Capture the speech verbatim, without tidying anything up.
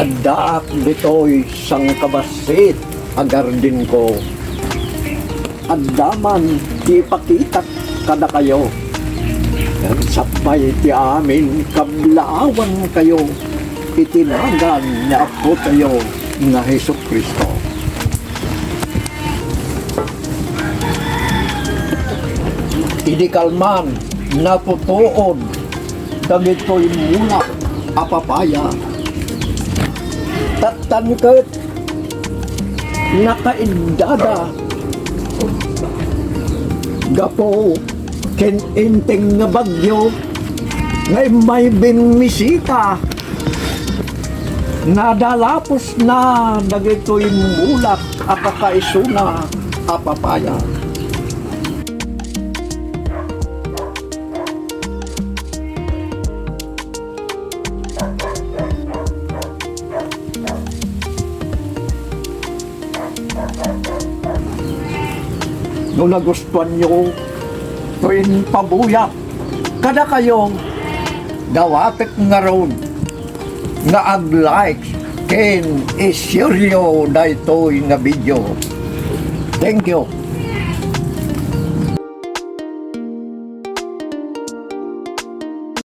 Addaak ditoy sangkabassit a gardenko. Adda man ti ipakitak kadakayo. Ngem sakbay ti amin, kablaawankayo iti nagan ni Apotayo nga Jesu-Cristo. Idi kalman, natutuod dagitoy mulak a papaya. Tattan ket nakaiddada gapu ken Enteng nga bagyo nga immay bimmisita. Nadalapusna dagitoy mulak a kakaisuna a papaya. No nagustuanyo to impabuyak kadakayo, dawatek ngarud nga ag-like ken i-shareyo daytoy nga video. Thank you.